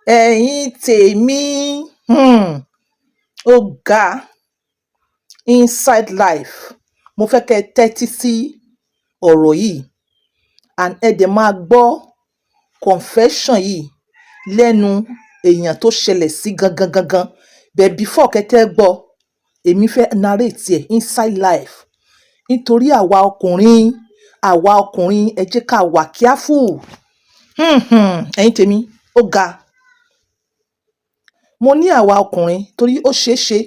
Ẹ̀yin tèmi, ó ga. Inside Life, mo fẹ́ kẹ́ ẹ tẹ́tí sí ọ̀rọ̀ yìí and ẹ dẹ̀ máa gbọ́ confession yìí lẹ́nu èèyàn tó ṣẹlẹ̀ sí gangan gangan. But before kẹ́ tẹ́ gbọ́, èmi fẹ́ narrate ẹ̀ inside life nítorí àwa ọkùnrin, àwa ọkùnrin, ẹ jẹ́ ká wà careful. Ẹ̀yin tèmi, ó ga. Mo ní àwa ọkùnrin torí ó ṣeé ṣe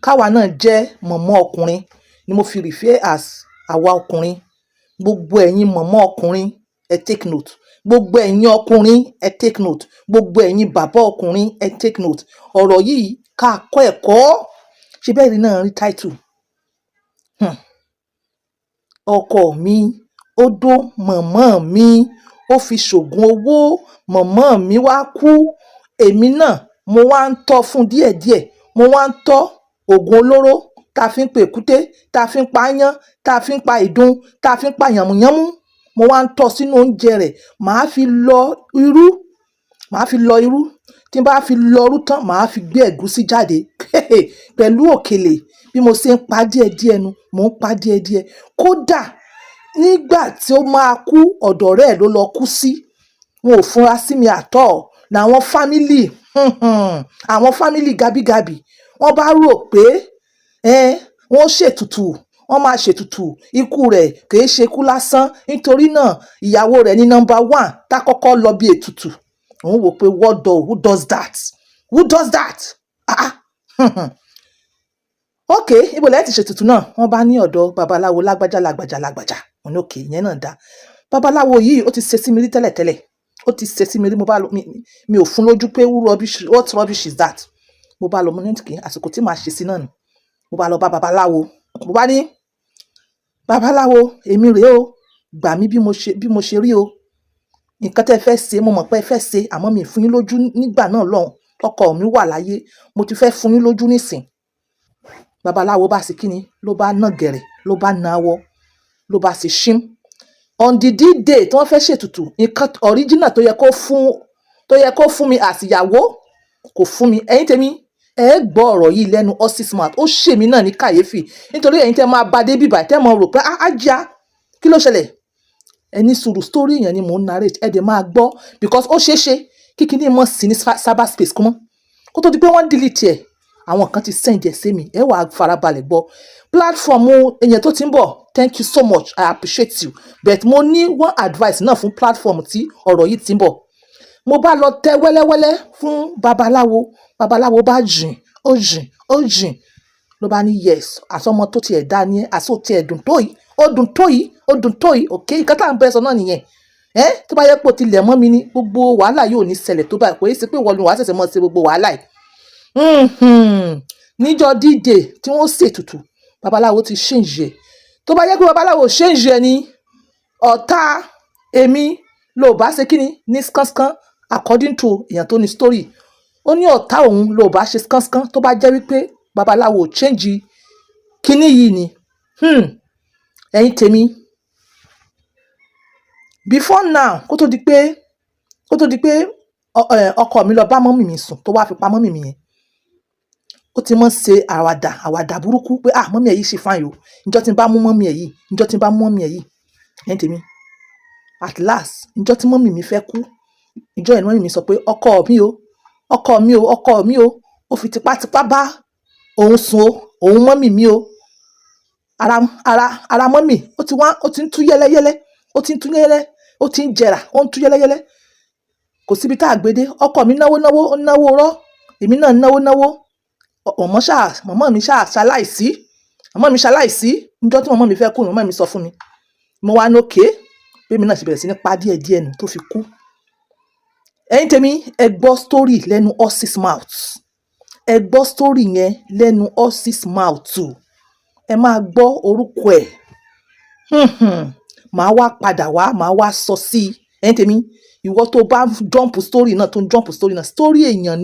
káwa náà jẹ́ mọ̀mọ́ ọkùnrin ni mo fi refer as àwa ọkùnrin. Gbogbo ẹ̀yin mọ̀mọ́ ọkùnrin, ẹ take note. Gbogbo ẹ̀yin ọkùnrin, ẹ take note. Gbogbo ẹ̀yin bàbá ọkùnrin, ẹ take note. Ọ̀rọ̀ yìí, ká kọ́ ẹ̀kọ́. Ṣé bẹ́ẹ̀ ni náà rí title? Ọkọ mi ó dó mọ̀mọ́ mi, ó fi ṣoògùn owó. Mọ̀mọ́ mi wá kú. Èmi náà, mo wá ń tọ́ fún díẹ̀díẹ̀. Mo wá ń tọ́ oògùn olóró tá a fi ń pe èkúté, tá a fi ń pa aáyán, tá a fi ń pa ìdun, tá a fi ń pa yànmùyánmú. Mo wá ń tọ́ sínú oúnjẹ rẹ̀. Màá fi lọ irú, màá fi lọ irú. Tí n bá fi lọ irú tán, màá fi gbé ẹ̀gúsí jáde pẹ̀lú òkèlè. Bí mo ṣe ń pa díẹ̀díẹ̀ nu, mò ń pa díẹ̀díẹ̀. Kódà nígbà tí ó máa kú, ọ̀dọ̀ ọ̀rẹ́ ẹ̀ ló lọ kú sí. Wọn ò fura sí mi àtọ̀. Làwọn family, àwọn family gabigabi, wọ́n bá rò pé wọ́n ṣètùtù, wọ́n máa ṣètùtù. Ikú rẹ̀ kì í ṣe ikú lásán. Nítorí náà, ìyàwó rẹ̀ ní number one tá kọ́kọ́ lọ bí ètùtù. Òun wò pé, what do who does that? Who does that? Ah, ok, ibo lẹ́yìn tí ṣètùtù náà? Wọ́n bá ní ọ̀dọ̀ babaláwo lágbájá, lágbájá, lágbájá. Mo ní okay, ìyẹn náà dá. Babaláwo yìí, ó ti ṣe sí mi rí tẹ́lẹ̀tẹ́lẹ̀. Ó ti ṣe sí mi rí. Mo bá lọ, mi ò fún lójú pé who rubbish, what rubbish is that? Mo bá lọ, mo ní kí àsìkò tí màá ṣe sí náà nù. Mo bá lọ bá babaláwo. Mo bá ní, "Babaláwo, èmi rèé o, gbà mí bí mo ṣe rí o. Nǹkan tẹ́ ẹ fẹ́ ṣe, mo mọ̀ pé ẹ fẹ́ ṣe, àmọ́ mi ì fún yín lójú nígbà náà lọ́hùn tọkọ mi wà láyé. Mo ti fẹ́ fún yín lójú nísìn." Babaláwo bá ṣe kíni, ló bá ná gẹ̀rẹ̀, ló bá náwọ́, ló bá ṣe ṣím. On the D-day tí wọ́n fẹ́ ṣètùtù, nǹkan original tó yẹ kó fún mi àsìyàwó, kò fún mi. Ẹ̀yin tèmi, ẹ gbọ́ ọ̀rọ̀ yìí lẹ́nu horse's mouth. Ó ṣèmi náà ní kàyéfì nítorí ẹ̀yin tẹ́ máa bá dé bíbà, tẹ́ mọ̀ rò pé, "Ah, ajá, kí ló ṣẹlẹ̀?" Ẹ ní sùúrù, story yẹn ni mò ń narrate. Ẹ dẹ̀ máa gbọ́ because ó ṣeé ṣe kí kíní mọ̀ sí ní cyberspace kó mọ́ kó tó di pé wọ́n delete ẹ̀. Àwọn kan ti send ẹ̀ sí mi. Ẹ wàá farabalẹ̀ gbọ́. Platform èèyàn tó ti ń bọ̀, thank you so much, I appreciate you, but mo ní one advice náà fún platform tí ọ̀rọ̀ yìí ti ń bọ̀. Mo bá lọ tẹ wẹ́lẹ́wẹ́lẹ́ fún babaláwo. Babaláwo bá jìn, ó jìn, ó jìn, ló bá ní, "Yes, àsọmọ tó tiẹ̀ dá ní ẹ́, àsọ tiẹ̀ dùn tó yìí, ó dùn tó yìí, ó dùn tó yìí. Òkè nǹkan tá à ń bẹ́ sọ náà nìyẹn. Ẹ́ tó bá yẹ pé o ti lẹ̀ mọ́ mi ní, gbogbo wàhálà yóò ní ṣẹlẹ̀ tó báyìí. Kò yẹ sí pé wọ́n lu wàá ṣẹ̀ṣẹ̀ mọ́ ṣe gbogbo wàhálà yìí." Níjọ́ D-day tí wọ́n ṣètùtù, babaláwo ti change ẹ̀. Tó bá yẹ pé babaláwo change ẹ̀ ni, ọ̀tá èmi ló bá ṣe kíni ní skánskan. According to èèyàn tó ní story, ó ní ọ̀tá òun ló bá ṣe skánskan tó bá jẹ́ wípé babaláwo change kíní yìí ni. Ẹ̀yin tèmi, before now, kó tó di pé ọkọ mi lọ bá mummy mi sùn, tó wá fi pa mummy mi yẹn, ó ti mọ́ ṣe àwàdà, àwàdà burúkú pé, "Ah, mummy ẹ̀ yìí ṣe fine o. Níjọ́ tí n bá mú mummy ẹ̀ yìí, níjọ́ tí n bá mú mummy ẹ̀ yìí." Ẹ̀yin tèmi, at last, níjọ́ tí mummy mi fẹ́ kú, ìjọ́ yẹn ni mummy mi sọ pé ọkọ mi o, ọkọ mi o, ọkọ mi o, ó fi tipátipá bá òun sùn o, òun mummy mi o. Ara mummy ó ti wá, ó ti ń tú yẹ́lẹ́yẹ́lẹ́, ó ti ń tú yẹ́lẹ́, ó ti ń jẹrà, ó ń tú yẹ́lẹ́yẹ́lẹ́. Kò síbi tá a gbé dé. Ọkọ mi náwó náwó, ó náwó rọ́, èmi náà náwó náwó. Mọ̀mọ́ ṣáà, mọ̀mọ́ mi ṣáà ṣaláìsí. Mọ̀mọ́ mi ṣaláìsí. Níjọ́ tí mọ̀mọ́ mi fẹ́ kú, mọ̀mọ́ mi sọ fún mi. Mo wá ní okay, bí èmi náà ṣe bẹ̀rẹ̀ sí ní pa díẹ̀díẹ̀ nù tó fi kú. Ẹ̀yin tèmi, ẹ gbọ́ story lẹ́nu horse's mouth. Ẹ gbọ́ story yẹn lẹ́nu horse's mouth. Ẹ máa gbọ́ orúkọ ẹ̀. Màá wá padà wá, màá wá sọ sí i. Ẹ̀yin tèmi, ìwọ tó bá jump story náà, tó ń jump story náà, story èèyàn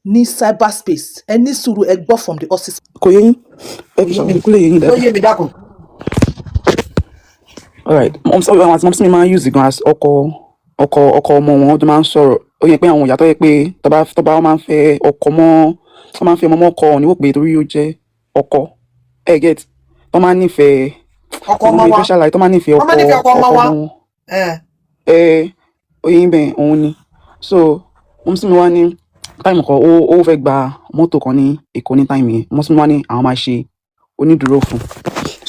ní cyberspace, ẹ ní sùúrù, ẹ gbọ́ from the horse's. Kò yé yín? Ẹ kì í ṣe kúlẹ̀ yé yín Ó dáadáa. yé mi, dákun. Alright, mumsy, àwọn àti mumsy mi máa ń use gan as ọkọ ọmọ wọn tó máa ń sọ̀rọ̀. Ó yẹ pé àwọn ìyá tó yẹ pé tọ́ba wọ́n máa ń fẹ́ ọkọ mọ́, wọ́n máa ń fẹ́ ọmọ mọ́ ọkọ ní wò pé torí ó jẹ́ ọkọ, ẹ get, tó máa ń nífẹ̀ẹ́ Ọkọ ọmọ mo wọn. fẹ́ ṣàlàyé, tó máa ń nífẹ̀ẹ́ Wọ́n máa ń nífẹ̀ẹ́ ọkọ ọmọ ọkọ wọn. ọmọ wọn. Ẹ. Ẹ oyin bẹ́ẹ̀ òun ni. So mumsy mi wá ní time kan, ó fẹ́ gba mọ́tò kan ní Èkó ní time yẹn. Mumsy mi wá ní àwọn máa ṣe onídùúró fún.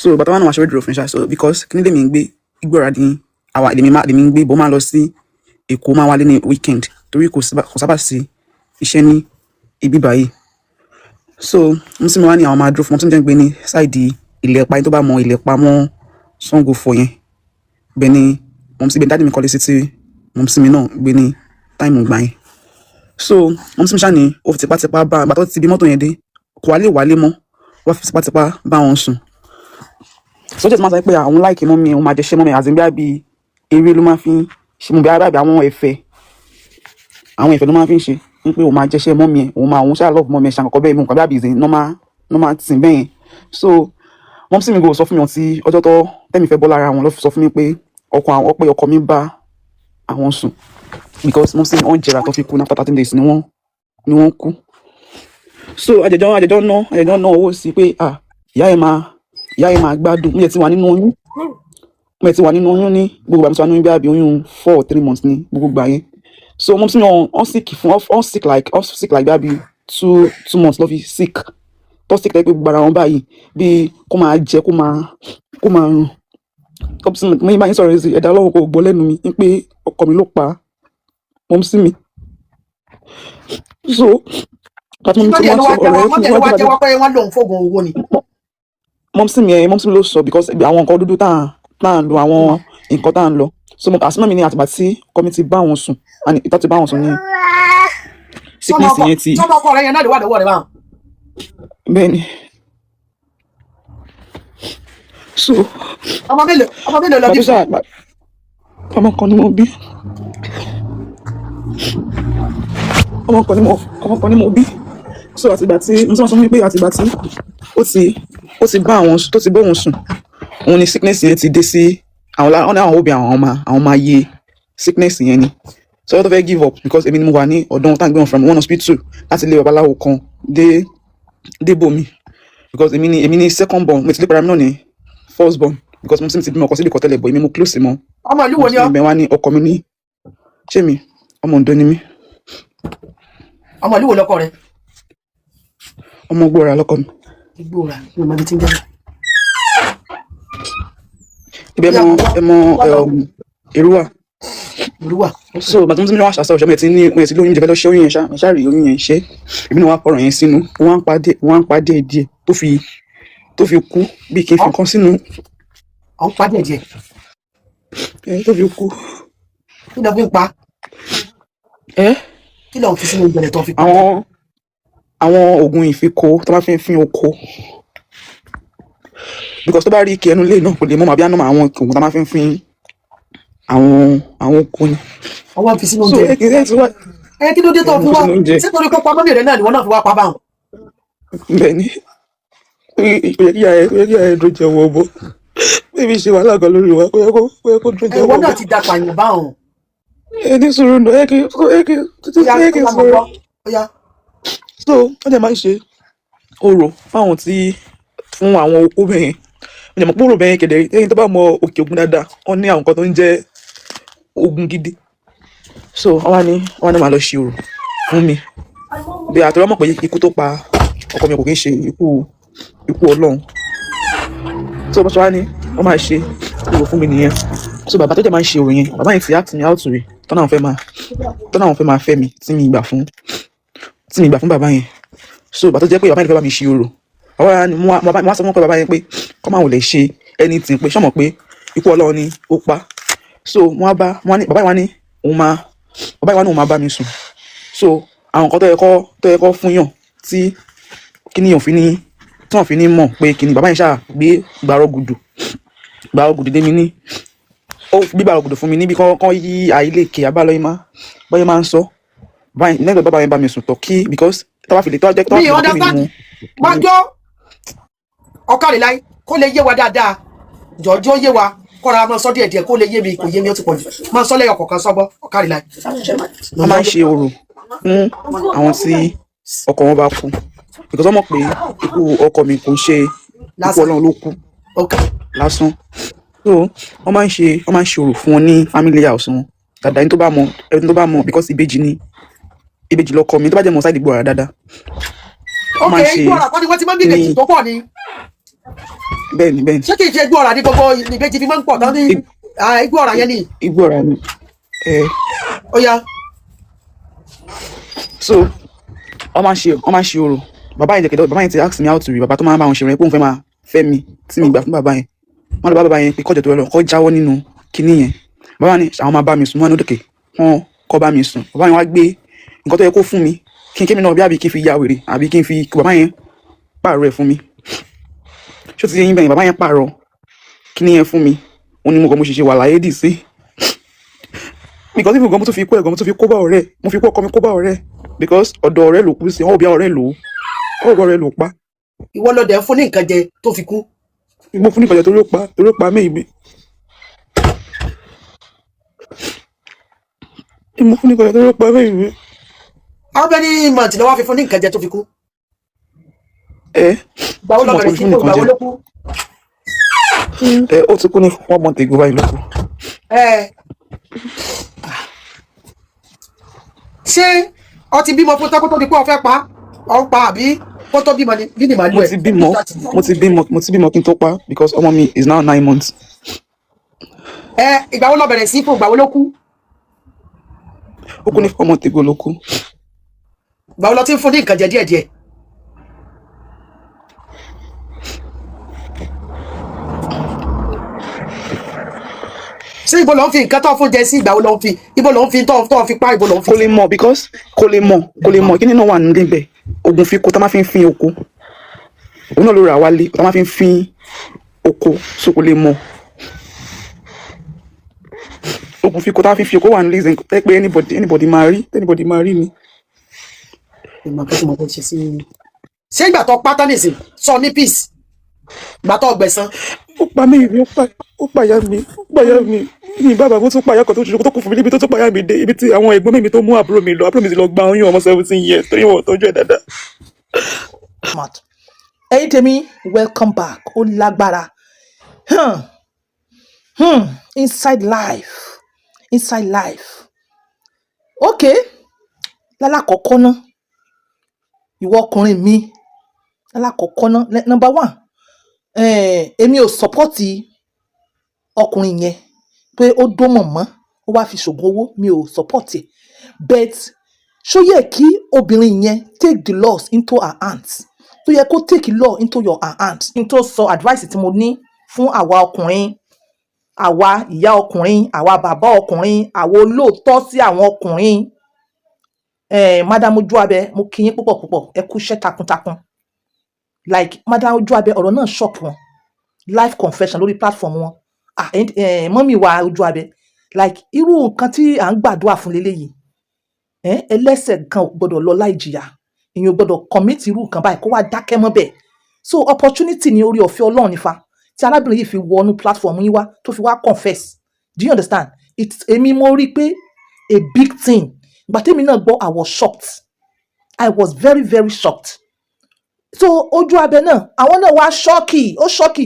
So bàtà wọn náà máa ṣe onídùúró fún ṣá. So because kí ni lèmi ń gbé Igbóra ní àwa lèmi ń gbé bó máa lọ sí Èkó, máa wálé ní weekend torí kò sábà sí iṣẹ́ ní ibi báyìí. So mumsy mi wá ní àwọn máa dúró fún. Mumsy mi jẹ́ ń gbé ní side Ìlẹ̀pa, ẹni tó bá mọ Ìlẹ̀pa mọ́ Ṣàngó Fọ̀ yẹn, bẹ́ẹ̀ ni mumsy, bẹ́ẹ̀ daddy mi kọ́lé sí tí mumsy mi náà gbé ní time gbà yẹn. So mumsy mi ṣáà ní ó fi tipátipá bá àgbà tó ti bí mọ́tò yẹn dé, kò wá lè wálé mọ́, wọ́n fi tipátipá bá wọn sùn. So ó jẹ́ ti máa sọ pé àwọn like mummy, òun máa jẹ ṣẹ́ mummy àti bí eré ló máa fi ń ṣe mú bí i àwọn ẹ̀fẹ̀ ló máa fi ń ṣe ń pé òun máa jẹ́ṣẹ́ mummy ẹ̀, òun máa òun ṣáà love mummy ẹ̀ ṣàkọ́kọ́ bẹ́ẹ̀ mú nǹkan bí i normal normal thing bẹ́ẹ̀ yẹn. So mumsy mi kò sọ fún mi ọtí ọjọ́ tó tẹ́mi fẹ́ bọ́ lára wọn ló fi sọ fún mi pé ọkọ àwọn, pé ọkọ mi bá àwọn sùn, because mumsy mi wọ́n jẹrà tó fi kú ní after 13 days ni wọ́n kú. So àjẹjọ́ ná owó sí pé ah, ìyá ẹ̀ máa gbádùn. Mo yẹ ti wà nínú oyún ní gbogbo àmì tí wà nínú oyún bí oyún 4 or 3 months ní gbogbo gbà yẹn. So mumsy mi wọ́n sick fún wọ́n sick like bí two months lọ́ fi sick, tó sick lẹ́pẹ́ gbogbo ara wọn báyìí bí kó máa jẹ, kó máa rùn. Mumsy mi, mo yín bá yín sọ̀rọ̀ sí ẹ̀dá ọlọ́run kò gbọ́ lẹ́nu mi ní pé ọkọ mi ló pa mumsy mi. So àti mo Wọ́n ti jẹ́ wọ́n ló wá sọ ọ̀rọ̀ jẹ́wọ́ yẹn wọ́n fún jẹ́ mi ló wá wájú jẹ́wọ́ pé wọ́n lòun fóògùn owó ni. Mumsy mi ló sọ because àwọn nǹkan dúdú tá à ń lo, àwọn nǹkan tá à ń lọ. So àsìmọ́ mi ní àtìgbà tí ọkọ mi ti bá wọn sùn and ìta ti bá wọn sùn ní Sọmọ sickness ọkọ yẹn ti Sọmọ ọkọ rẹ yẹn náà lè wà lọ́wọ́ rẹ báwọn. Bẹ́ẹ̀ ni. So Ọmọ mélòó lọ bí pàtó fún? sáà ọmọ kan ni mo bí. Ọmọ kan ni mo bí. So àtìgbà tí mo sọ fún mi pé àtìgbà tí ó ti bá àwọn tó ti bá òun sùn, òun ni sickness yẹn ti dé sí àwọn lára. Wọn ní àwọn òbí àwọn máa yé sickness yẹn ni. So wọ́n tó fẹ́ give up because èmi ni mo wà ní ọ̀dọ̀ wọn tá à ń gbé wọn from one hospital láti ilé babaláwo kan dé bòmí, because èmi ni second born. Mo ti lé para mi náà ní first born because mo ti bímọ ọkọ síbi kan tẹ́lẹ̀, but èmi mo close mọ́. Ọmọ ìlú wo ni ọ? Ibẹ̀ wá ní ọkọ mi ní. Ṣé mi, ọmọ Oǹdó ni mí. Ọmọ ìlú wo lọkọ rẹ? Ọmọ Gbóra lọkọ mi. Igbóra mi ò mọ ibi tí ń jẹ́ bẹ́ẹ̀. Ibẹ̀ mọ ẹ mọ Èrúwà. Olúwa. So bàtí mo ti ní wàá ṣàṣà ọ̀ṣọ́ mi ti ní mo ti lóyún, jẹ́ fẹ́ lọ ṣe oyún yẹn ṣá, mo ṣáà rí oyún yẹn ṣe. Èmi náà wá fọ̀rọ̀ yẹn sínú, wọ́n á ń pa díẹ̀ díẹ̀ tó fi kú, bí kí n fi nǹkan sínú. Ọ̀ ń pa díẹ̀ díẹ̀. Ẹ tó fi kú. Kí ló fi ń pa? Ẹ. Kí ló ń fi sínú oúnjẹ rẹ tó fi pa? Àwọn oògùn ìfikò tó máa fi ń fín oko, because tó bá rí ike ẹnu ilé náà kò lè mọ́ àbí àná àwọn oògùn tó máa fi ń fín àwọn oko ni. Wọ́n wá ń fi sínú So oúnjẹ. ẹ kì í ẹ ti wá. Ẹ kí ló dé tó fi Mo fi wá sínú oúnjẹ. Ṣé torí pé pamọ́ mi rẹ náà ni wọ́n náà fi wá pa báwọn? Bẹ́ẹ̀ ni, kò yẹ kí ìyá ẹ dúró jẹ wọ bọ bébí ṣe wàhálà kan lórí wa, kò yẹ kó dúró Ẹ jẹ ìwọ wọ náà bọ. ti da pààyàn báwọn. Ẹ ní sùúrù náà, ẹ kí títí Ó yá. ẹ kí Ó yá, mo sọ̀rọ̀. gbọ́, ó yá. So wọ́n jẹ́ máa ń ṣe orò fáwọn tí fún àwọn opó bẹ́ẹ̀ yẹn. Wọ́n jẹ́ mọ̀ pé orò bẹ́ẹ̀ yẹn kẹ̀dẹ̀ ẹ̀yin tó bá mọ Òkè Ògùn dáadáa, wọ́n ní àwọn nǹkan tó ń jẹ́ ogun gidi. So wọ́n wá ní màá lọ ṣe orò fún mi bí àtọ́rọ́ mọ̀ pé ikú tó pa ọkọ mi kò kí ń ṣe ikú Ọlọ́run. So bó ṣe wá ní wọ́n máa ṣe orò fún mi nìyẹn. So bàbá tó jẹ́ máa ń ṣe orò yẹn, bàbá yẹn ti ask me out rè tọ́nà àwọn fẹ́ máa fẹ́ mi tí mi gbà fún bàbá yẹn. So bàbá tó jẹ́ pé bàbá yẹn fẹ́ bá mi ṣe orò, bàbá yẹn ni mo wá sọ fún pé bàbá yẹn pé kọ́ máa wò lè ṣe anything, pé sọ́mọ̀ pé ikú Ọlọ́run ni ó pa. So wọ́n á bá wọ́n á ní bàbá yẹn wá ní òun máa bá mi sùn. So àwọn nǹkan tó yẹ kó fún yàn tí kíní yàn fi ní tí wọ́n fi ní mọ̀ pé kíní bàbá yẹn ṣáà gbé gbàrọ̀ gùdù dé mi ní ó gbé gbàrọ̀ gùdù fún mi níbi kán yí àìlèkè àbálọ́yìn má bọ́yẹ̀ máa ń sọ báyìí lẹ́yìn tó bàbá yẹn bá mi sùn tọ̀ kí because tọ́wá fi lè tọ́wá jẹ́ tọ́wá Mi fi lè mọ̀ pé mi ni understand. mo Máa jọ́ ọ̀kàrìláì kó lè yé wa dáadáa, jọ̀ọ́jọ́ yé wa. Kọ́ra máa sọ díẹ̀ díẹ̀ kó lè yé mi. Kò yé mi, ó ti pọ̀ jù. Máa sọ lẹ́yọ̀ kọ̀ọ̀kan, sọ́gbọ́ ọ̀kárí láì. Wọ́n máa ń ṣe orò fún àwọn tí ọkọ wọn bá kú, because wọ́n mọ̀ pé ikú ọkọ mi kò ń ṣe ikú Lásán. Ọlọ́run ló kú lásán. So wọ́n máa ń ṣe orò fún wọn ní family house wọn dáadáa. Ẹni tó bá mọ, because ìbejì ni, ìbejì lọkọ mi, tó bá jẹ́ mọ̀ side Ìgbòrà dáadáa, wọ́n máa ń ṣe Igbó ọ̀rà kọ́ ni wọ́n ti máa ń bí ìbejì ní tó pọ̀ ni? Bẹ́ẹ̀ ni, bẹ́ẹ̀ ni. Ṣé kìí ṣe igbó ọ̀rà ní gbogbo ìbejì fi máa ń pọ̀ tán ní igbó ọ̀rà yẹn ni? Ìgbòrà ni ẹ. Ó yá. So wọ́n máa ń ṣe orò. Bàbá yẹn jẹ̀kẹ̀dọ̀, bàbá yẹn ti ask me out to rí bàbá tó máa ń bá wọn ṣe rẹ̀ pé òun fẹ́ máa fẹ́ mi, tí mi gbà fún bàbá yẹn. Wọ́n lọ bá bàbá yẹn pé kọ́jọ́ tó lọ kọ́ jáwọ́ nínú kinní yẹn. Bàbá ní àwọn máa bá mi sùn. Wọ́n ní òdòkè wọ́n kọ́ bá mi sùn. Bàbá yẹn wá gbé nǹkan tó yẹ kó fún mi kí n kémi náà bí, àbí kí n fi ya wèrè, àbí kí n fi kí bàbá yẹn pààrọ̀ ẹ̀ fún mi. Ṣó ti yé yín bẹ́yẹn? Bàbá yẹn pààrọ̀ kinní yẹn fún mi. Òun ni mo kàn mo ṣe ṣe wà láyé dì sí, because if gan mo tún fi kó ẹ̀gbọ́n, mo tún fi kó bá ọ̀rẹ́, mo fi kó ọkọ mi, kó bá ọ̀rẹ́, because ọ̀dọ̀ ọ̀rẹ́ ló kú sí. Wọ́n ò bí ọ̀rẹ́ ló pa. Ìwọ ló dẹ̀ ń fún ní nǹkan jẹ tó fi kú. Mo fún ní ìbàjẹ́ torí ó pa mí ìbí. Mo fún ní ìbàjẹ́ torí ó pa mí ìbí. How many months ló wá fi fún ní nǹkan jẹ tó fi kú? Ẹ Ìgbà wo tí ló mo bẹ̀rẹ̀ fi sí fún kú? nìkan Ìgbà wo jẹ ló kú? Ẹ ó ti kú ní 1 month ago báyìí ló kú. Ẹ ṣé ọ ti bímọ fún tán kó tó di pé ọ fẹ́ pa ọ ń pa, àbí kó tó bímọ ni bí ni màálù Mo ẹ? ti bímọ, mo ti bímọ kí n tó pa, because ọmọ mi is now 9 months. Ẹ ìgbà wo ló bẹ̀rẹ̀ sí fún? Ìgbà wo ló kú? Ó kú ní 4 months ago ló kú. Ìgbà wo ló ti ń fún ní nǹkan jẹ díẹ̀díẹ̀? Ṣé ibo ló ń fi nǹkan tó fún jẹ sí? Ìgbà wo ló ń fi, ibo ló ń fi tó fi pa, ibo ló ń fi? Kò lè mọ̀, because kò lè mọ̀ kí nínú wà níbẹ̀. Oògùn fi ko tá máa fi ń fin oko, òun náà ló rà wálé tá máa fi ń fin oko. So kò lè mọ̀ oògùn fi ko tá máa fi ń fin oko wà nílé ìsìn tẹ́ pé anybody máa rí ni. Ìmọ̀ kan tí mo fẹ́ ṣe sí. Ṣé ìgbà tó pátá nìsín sọ ní peace, ìgbà tó gbẹ̀san? Ó pa mí mi, ó pa ìyá mi, ó pa ìyá mi ní bàbá. Mo tún pa ìyá kan tó ṣoṣo tó kù fún mi níbi tó tún pa ìyá mi dé, ibi tí àwọn ẹ̀gbọ́n mi tó mú àbúrò mi lọ. Àbúrò mi ti lọ gba oyún ọmọ 17 years torí wọn ò tọ́jú ẹ̀ dáadáa. Smart. Ẹ̀yin tèmi, welcome back. Ó lágbára. Inside life, inside life. Okay, lálákọ̀ọ́kọ́ ná, ìwọ ọkùnrin mi, lálákọ̀ọ́kọ́ ná, number one, èmi ò support ọkùnrin yẹn pé ó dó mọ̀mọ́, ó wá fi ṣògùn owó. Mi ò support ẹ̀, but ṣó yẹ kí obìnrin yẹn take the laws into her hands? Tó yẹ kó take law into your her hands. N tó sọ, advice tí mo ní fún àwa ọkùnrin, àwa ìyá ọkùnrin, àwa bàbá ọkùnrin, àwa olóòótọ́ sí àwọn ọkùnrin, Madam Ojuabe, mo kí yín púpọ̀ púpọ̀. Ẹ kú iṣẹ́ takuntakun. Like Madam Ojuabe, ọ̀rọ̀ náà shock wọn, live confession lórí platform wọn. Ah, mummy wa Ojuabe, like irú nǹkan tí à ń gbàdúrà fún leléyìí, ẹlẹ́ṣẹ̀ kan ò gbọdọ̀ lọ láì jìyà. Èèyàn ò gbọdọ̀ commit irú nǹkan báyìí kó wá dákẹ́ mọ́ bẹ́ẹ̀. So opportunity ni, orí ọ̀fẹ́ Ọlọ́run nífa tí arábìnrin yìí fi wọnú platform yín wá, tó fi wá confess. Do you understand it? Èmi mo rí i pé a big thing. Ìgbà tèmi náà gbọ́, I was shocked. I was very very shocked. So ojú abẹ náà, àwọn náà wá shock, ó shock.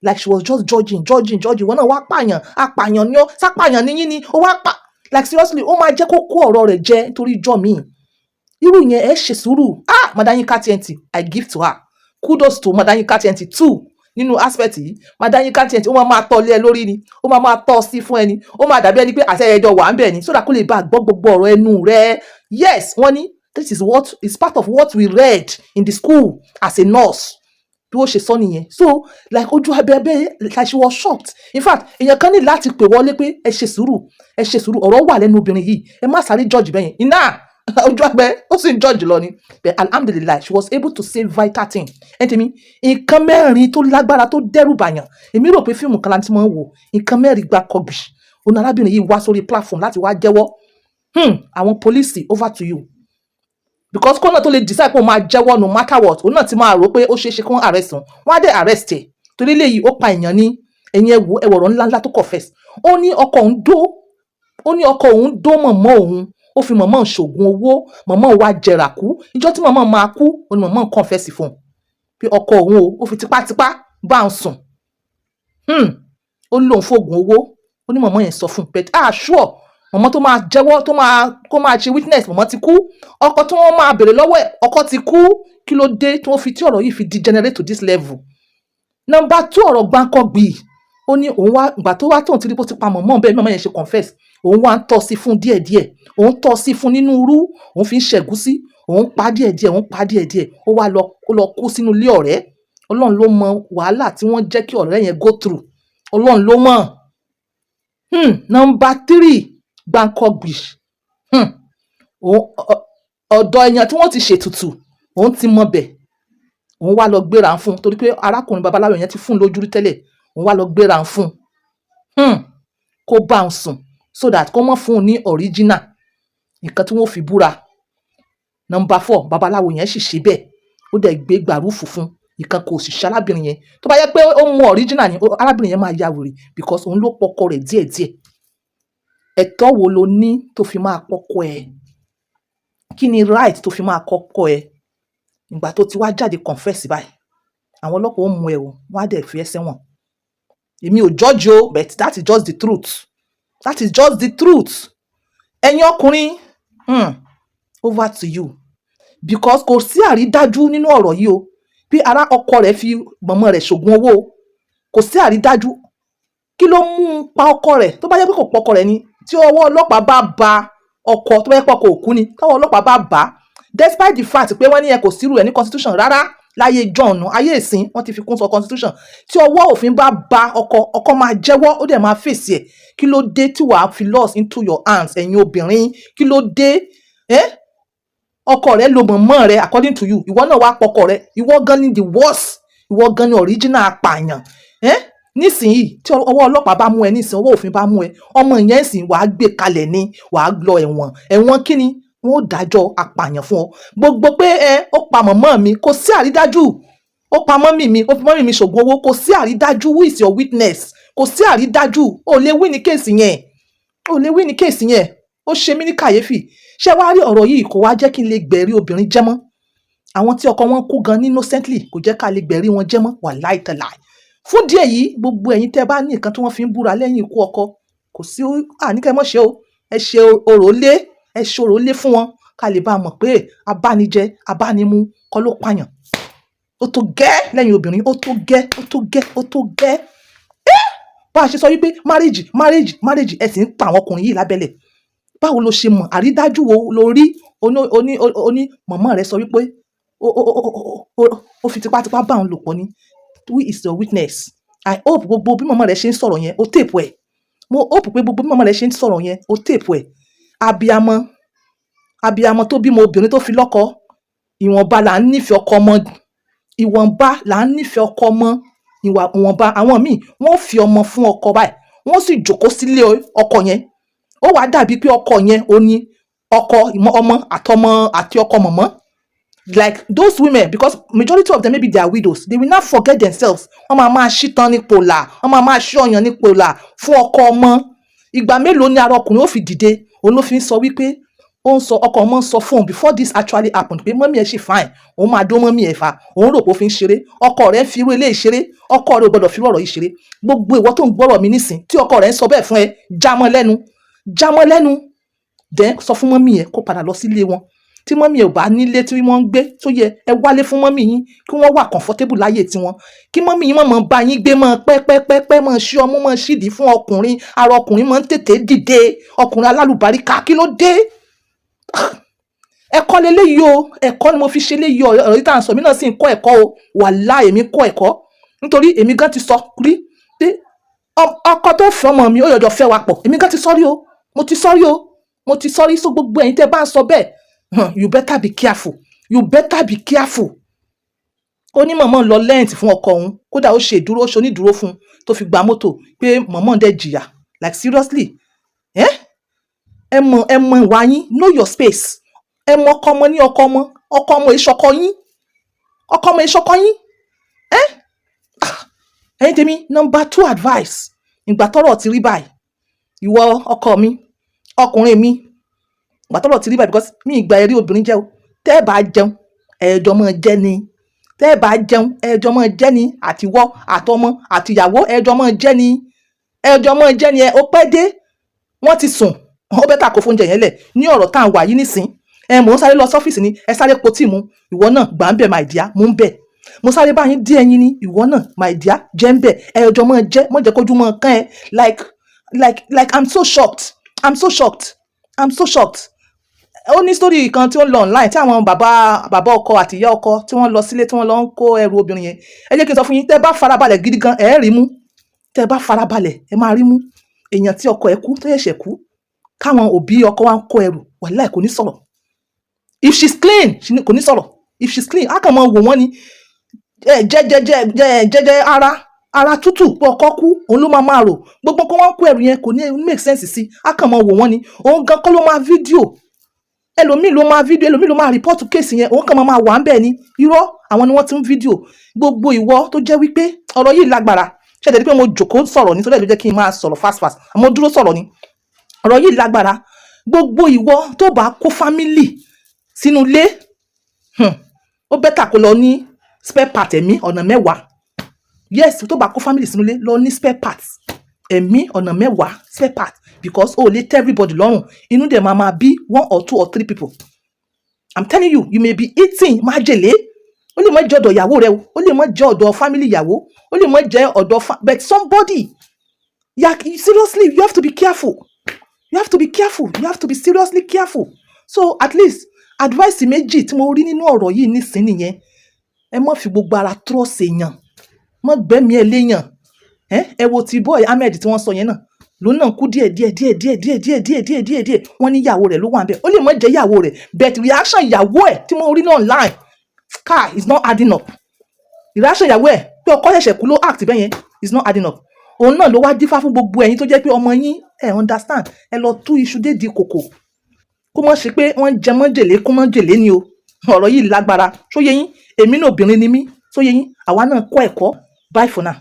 Like she was just judging, judging, judging. Wọn náà wá pààyàn, apààyàn ni ó, sápààyàn níyín ni ó wá pa. Like seriously, ó máa jẹ́ kó kó ọ̀rọ̀ rẹ̀ jẹ nítorí ijọ́ míì irú yẹn. Ẹ ṣe sùúrù. Ah, Madam Yinka TNT, I give to her. Kudos to Madam Yinka TNT too. Nínú aspect yìí, Madam Yinka TNT, ó máa máa tọ́ lé ẹ lórí ni, ó máa máa tọ́ sí fún ẹni, ó máa dàbí ẹni pé àṣẹ ẹjọ́ wà ń bẹ̀ ni, so that kó lè bá a gbọ́ gbogbo ọ̀rọ̀ ẹnu rẹ̀. Yes, wọ́n ní this is what is part of what we read in the school as a nurse. Bí ó ṣe sọ nìyẹn. So like ojú abẹ abẹ, like she was shocked. In fact, èèyàn kan ní láti pè wọlé pé ẹ ṣe sùúrù, ẹ ṣe sùúrù, ọ̀rọ̀ wà lẹ́nu obìnrin yìí, ẹ má sáré judge bẹ́yẹn. Iná ojú abẹ, ó sì ń judge lọ ni. But alhamdulillahi, she was able to say vital thing. Ẹ tèmi, nǹkan mẹ́rin tó lágbára tó dẹ́rù bàyàn, èmi rò pé fíìmù kan láti máa ń wò. Nǹkan mẹ́rin gba kọgbì òun arábìnrin yìí wá sórí platform láti wá jẹ́wọ́. Àwọn pólísì, over to you, because kó náà tó lè decide pé òun máa jẹ́wọ́ no matter what, òun náà ti máa rò pé ó ṣeé ṣe kí wọ́n arrest òun. Wọ́n á dẹ̀ arrest ẹ̀ torí eléyìí, ó pa èèyàn ní. Ẹ̀yin ẹ wo, ẹ wọ̀rọ̀ ńláńlá tó confess. Ó ní ọkọ òun dó, ó ní ọkọ òun dó mọ̀mọ́ òun, ó fi mọ̀mọ́ òun ṣògùn owó, mọ̀mọ́ òun wá jẹrà kú. Ìjọ́ tí mọ̀mọ́ máa kú, ó ní mọ̀mọ́ òun confess fún un pé ọkọ òun o, ó fi tipátipá bá òun sùn. Ó lóun fóògùn owó. Ó ní mọ̀mọ́ yẹn sọ fún un, but ah, sure, mọ̀mọ́ tó máa jẹ́wọ́, tó máa kó máa ṣe witness, mọ̀mọ́ ti kú. Ọkọ tí wọ́n máa béèrè lọ́wọ́ ẹ̀, ọkọ ti kú. Kí ló dé tí wọ́n fi tí ọ̀rọ̀ yìí fi degenerate to this level? Number two, ọ̀rọ̀ gbáǹkọ́gbì. Ó ní òun wá ìgbà tó wá tóun ti rí bó ti pa mọ̀mọ́ bẹ́ẹ̀, bí mọ̀mọ́ yẹn ṣe confess, òun wá ń tọ́ sí fún díẹ̀díẹ̀, òun tọ́ sí fún nínú irú, òun fi ń ṣẹ̀gúsí, òun pa díẹ̀díẹ̀, òun pa díẹ̀díẹ̀. Ó wá lọ, ó lọ kú sínú ilé ọ̀rẹ́. Ọlọ́run ló mọ wàhálà tí wọ́n jẹ́ kí ọ̀rẹ́ yẹn go through. Ọlọ́run ló mọ̀. Number three, gbáǹkọ́gbì. Ọ̀dọ̀ èèyàn tí wọ́n ti ṣètùtù, òun ti mọ bẹ̀, òun wá lọ gbéra fún un, torí pé arákùnrin babaláwo yẹn ti fún un lójú rí tẹ́lẹ̀. Òun wá lọ gbéra fún un kó bá òun sùn, so that kó mọ̀ fún un ní original nǹkan tí wọ́n fi búra. Number four, babaláwo yẹn sì ṣe bẹ́ẹ̀, ó dẹ̀ gbé gbàrúfù fún ìkan, kò sì ṣe arábìnrin yẹn. Tó bá yẹ pé ó mú original ni, arábìnrin yẹn máa ya wèrè, because òun ló pọkọ rẹ̀ díẹ̀díẹ̀. Ẹ̀tọ́ wo lo ní tó fi máa pọkọ ẹ̀? Kí ni right tó fi máa kọ́kọ́ ẹ̀? Ìgbà tó ti wá jáde confess báyìí, àwọn ọlọ́pàá ó mú ẹ o, wọ́n á dẹ̀ fi ẹ́ sẹ́wọ̀n. Èmi ò judge o, but that is just the truth, that is just the truth. Ẹ̀yin ọkùnrin, over to you, because kò sí àrídájú nínú ọ̀rọ̀ yìí o, bí ará ọkọ rẹ̀ fi mọ̀mọ́ rẹ̀ ṣògùn owó o. Kò sí àrídájú. Kí ló mú un pa ọkọ rẹ̀? Tó bá jẹ́ pé kò pọkọ rẹ̀ ni, tí ọwọ́ ọlọ́pàá bá ba ọkọ, tó bá jẹ́ pé ọkọ òkú ni, tọwọ́ ọlọ́pàá bá bà á, despite the fact pé wọ́n ní ẹ kò sírú ẹ̀ ní constitution rárá láyé John, ayé ìsìn wọ́n ti fi kún sọ constitution, tí ọwọ́ òfin bá ba ọkọ, ọkọ máa jẹ́wọ́, ó dẹ̀ máa fèsì ẹ̀. Kí ló dé tí wàá fi laws into your hands? Ẹ̀yin obìnrin, kí ló dé? Eh? Ọkọ rẹ lo mọ̀mọ́ rẹ according to you, ìwọ náà wá pọkọ rẹ. Ìwọ gan ni the worst, ìwọ gan ni original apààyàn. Eh? Nísìnyìí, tí ọwọ́ ọlọ́pàá bá mú ẹ nísìnyí, ọwọ́ òfin bá mú ẹ, ọmọ yẹn sìn, wàá gbé kalẹ̀ ni, wàá lọ ẹ̀wọ̀n. Ẹ̀wọ̀n kí ni? Wọ́n ó dájọ́ apààyàn fún ọ. Gbogbo pé ẹ ó pa mọ̀mọ́ mi, kò sí àrídájú. Ó pa mọ́mì mi, ó fi mọ́mì mi ṣògùn owó, kò sí àrídájú. Who is your witness? Kò sí àrídájú. Ó lè win ní case yẹn, ó lè win ní case yẹn. Ó ṣe mí ní kàyéfì. Ṣé wàá rí ọ̀rọ̀ yìí, kò wá jẹ́ kí n lè gbẹ̀rí obìnrin jẹ́ mọ́. Àwọn tí ọkọ wọn kú gan innocently, kò jẹ́ ká lè gbẹ̀rí wọn jẹ́ mọ́, wàláì tàláì. Fún díẹ̀ yìí, gbogbo ẹ̀yin tẹ́ bá ní nǹkan tí wọ́n fi ń búra lẹ́yìn ikú ọkọ, kò sí àníkẹ́ mọ́ ṣe o. Ẹ ṣe orò lé, ẹ ṣe orò lé fún wọn, ká lè bá a mọ̀ pé abánijẹ abánimu kọ́ ló pààyàn. Ó tó gẹ́ lẹ́yìn obìnrin, ó tó gẹ́, ó tó gẹ́, ó tó gẹ́. Bá a ṣe sọ wípé marriage, marriage, marriage, ẹ sì ń pa àwọn ọkùnrin yìí lábẹ́lẹ̀. Báwo lo ṣe mọ̀? Àrídájú wo lo rí? Oní oní oní mọ̀mọ́ rẹ sọ wípé ó fi tipátipá bá òun lò pọ̀ ni. Who is your witness? I hope gbogbo bí mọ̀mọ́ rẹ ṣe ń sọ̀rọ̀ yẹn, ó tape ẹ̀. Mo hope pé gbogbo bí mọ̀mọ́ rẹ ṣe ń sọ̀rọ̀ yẹn, ó tape ẹ̀. Abiyamọ, abiyamọ tó bímọ obìnrin tó fi lọ́kọ, ìwọ̀nba là ń nífẹ̀ẹ́ ọkọ ọmọ, ìwọ̀nba là ń nífẹ̀ẹ́ ọkọ ọmọ, ìwọ̀nba. Àwọn míì, wọ́n fi ọmọ fún ọkọ báyìí, wọ́n sì jókòó sílé ọkọ yẹn. Ó wàá dàbí pé ọkọ yẹn ó ní ọkọ ọmọ àtọmọ àti ọkọ mọ̀mọ́. Like those women, because majority of them, maybe they are widows, they will not forget themselves. Wọ́n máa máa ṣí tán ní pòlà, wọ́n máa máa ṣí ọyàn ní pòlà fún ọkọ ọmọ. Ìgbà mélòó ni ara ọkùnrin ó fi dìde? Òun ló fi ń sọ wípé ó ń sọ, ọkọ ọmọ ń sọ fóun before this actually happened pé mọ́mí ẹ̀ ṣì fine, òun máa dó mọ́mí ẹ̀ fa. Òun rò pé ó fi ń ṣeré. Ọkọ rẹ̀ ń fi irú eléyìí ṣeré? Ọkọ rẹ̀ ò gbọ́dọ̀ fi irú ọ̀rọ̀ yìí ṣeré. Gbogbo ìwọ tó ń gbọ́rọ̀ mi nísìn, tí ọkọ rẹ̀ ń sọ bẹ́ẹ̀ fún ẹ, jámọ́ lẹ́nu, jámọ́ lẹ́nu. Then sọ fún mọ́mí ẹ̀ kó padà lọ sílé wọn. Tí mọ́mí ẹ̀ ò bá nílé tí wọ́n ń gbé tó yẹ, ẹ wálé fún mọ́mí yín, kí wọ́n wà comfortable láyé tiwọn. Kí mọ́mí yín mọ̀ mọ́ bá yín gbé mọ́ pẹ́pẹ́pẹ́pẹ́, mọ́ ṣí ọmú, mọ́ ṣídìí fún ọkùnrin. Ara ọkùnrin mọ́ ń tètè dìde, ọkùnrin alálùbáríkà. Kí ló dé? Ẹ̀kọ́ leléyìí o, ẹ̀kọ́ ni mo fi ṣe léyìí o. Ọ̀rọ̀ yìí tá à ń sọ, èmi náà sì ń kọ́ ẹ̀kọ́ o. Wàláhì, èmi kọ́ ẹ̀kọ́, nítorí èmi gan ti sọ rí pé ọkọ tó fẹ́ ọmọ mi, ó yọjọ fẹ́ wa pọ̀. Èmi gan ti sọ rí o, mo ti sọ rí o, mo ti sọ rí. So gbogbo ẹ̀yin tẹ́ bá ń sọ bẹ́ẹ̀, you better be careful, you better be careful. Ó ní mọ̀mọ́ lọ lẹ́ǹtì fún ọkọ òun, kódà ó ṣe ìdúró, ó ṣe onídùúró fún un tó fi gba mọ́tò, pé mọ̀mọ́ dẹ̀ jìyà. Like seriously, eh? Ẹ mọ̀, ẹ mọ̀ ìwà yín. Know your space. Ẹ mọ ọkọ ọmọ ní ọkọ ọmọ, ọkọ ọmọ ìṣọkọ yín, ọkọ ọmọ ìṣọkọ yín. Ẹ Ẹ̀yin tèmi, number two advice, ìgbà tọ́rọ̀ ti rí báyìí, ìwọ ọkọ mi, ọkùnrin mi, ìgbà tọ́rọ̀ ti rí báyìí, because mi ìgbà ẹ̀rí obìnrin jẹ́ o. Tẹ́ ẹ bá jẹun, ẹ̀ẹ́jọ́ máa jẹ́ ni. Tẹ́ ẹ bá jẹun, ẹ̀ẹ́jọ́ máa jẹ́ ni. Àtiwọ́ àtọmọ àtìyàwó, ẹ̀ẹ́jọ́ máa jẹ́ ni, ẹ̀ẹ́jọ́ máa jẹ́ ni. Ẹ ó pẹ́ dé, wọ́n ti sùn, ó better kó fóúnjẹ yẹn lẹ̀. Ní ọ̀rọ̀ tá à ń wà yìí nísìn, ẹ mò ń sáré lọ sọ́fíìsì ni, ẹ sáré po tíì mu, ìwọ náà gbà ń bẹ̀. My dear, mú ń bẹ̀. Mo sáré bá yín dín ẹyin ni, ìwọ náà, my dear, jẹ́ ń bẹ̀. Ẹ̀ẹ́jọ́ máa jẹ́, mọ́ jẹ́ kójú mọ́ kán ẹ. Like I'm so shocked, I'm so shocked, I'm so shocked. Ó ní story kan tí ó ń lọ online tí àwọn bàbá bàbá ọkọ àti ìyá ọkọ tí wọ́n lọ sílé, tí wọ́n lọ ń kó ẹrù obìnrin yẹn. Ẹ jẹ́ kí n sọ fún yín, tẹ́ bá farabalẹ̀ gidi gan, ẹ rí mú. Tẹ́ bá farabalẹ̀, ẹ máa rí mú. Èèyàn tí ọkọ ẹ̀ kú, tó ṣẹ̀ṣẹ̀ kú, káwọn òbí ọkọ wa ń kó ẹrù, wàláì, kò ní sọ̀rọ̀. If she's clean, kò ní sọ̀rọ̀. If she's clean, á kàn máa wò wọ́n ni jẹ́jẹ́jẹ́ jẹ́jẹ́, ara tútù pé ọkọ kú, òun ló máa máa rò. Gbogbo kó wọ́n kó ẹrù yẹn, kò ní make sense sí. Á kàn máa wò wọ́n ni. Òun gan kọ́ ló máa fídíò, ẹlòmíì ló máa fídíò, ẹlòmíì ló máa report case yẹn. Òun kàn máa máa wà ń bẹ̀ ni. Irọ́, àwọn ni wọ́n ti ń fídíò. Gbogbo ìwọ tó jẹ́ wípé ọ̀rọ̀ yìí lágbára, ṣẹ̀dẹ̀ pé mo jòkó sọ̀rọ̀ nítorí ẹ̀ ló jẹ́ kí n máa sọ̀rọ̀ fast fast, àmọ́ dúró sọ̀rọ̀ ni. Ọ̀rọ̀ yìí lágbára. Gbogbo ìwọ tó bá kó family sínú ilé, ó better kó lọ ní spare part ẹ̀mí ọ̀nà 10. Yes, tó bá kó family sínú ilé, lọ ní spare parts ẹ̀mí ọ̀nà 10, spare part, because o ò lè tẹ́ everybody lọ́rùn. Inú dẹ̀ máa máa bí one or two or three people. I'm telling you, you may be eating májèlé. Ó lè má jẹ́ ọ̀dọ̀ ìyàwó rẹ o, ó lè má jẹ́ ọ̀dọ̀ family ìyàwó, ó lè má jẹ́ ọ̀dọ̀ but somebody ya. Seriously, you have to be careful, you have to be careful, you have to be seriously careful. So at least advice méjì tí mo rí nínú ọ̀rọ̀ yìí nísìnyí nìyẹn. Ẹ má fi gbogbo ara trust èèyàn, má gbẹ́mìí ẹ léèyàn. Ẹ wo ti boy Ahmed tí wọ́n sọ yẹn náà, lòun náà kú díẹ̀ díẹ̀ díẹ̀ díẹ̀ díẹ̀ díẹ̀ díẹ̀ díẹ̀ díẹ̀ díẹ̀. Wọ́n ní ìyàwó rẹ̀ ló wà níbẹ̀. Ó lè má jẹ́ ìyàwó rẹ̀, but reaction ìyàwó ẹ̀ tí mo rí ní online car is not adding up. Reaction ìyàwó ẹ̀ pé ọkọ ṣẹ̀ṣẹ̀ kú ló act bẹ́yẹn is not adding up. Òun náà ló wá dífá fún gbogbo ẹ̀yin tó jẹ́ pé ọmọ yín, ẹ̀ understand, ẹ lọ tú iṣu dé di kòkò, kó mọ̀ ṣe pé wọ́n jẹ mọ́jèlé, kó mọ́jèlé ni o. Ọ̀rọ̀ yìí lágbára. Ṣó yé yín? Èmi náà obìnrin ni mí. Ṣó yé yín? Àwa náà kọ́ ẹ̀kọ́. Bye for now.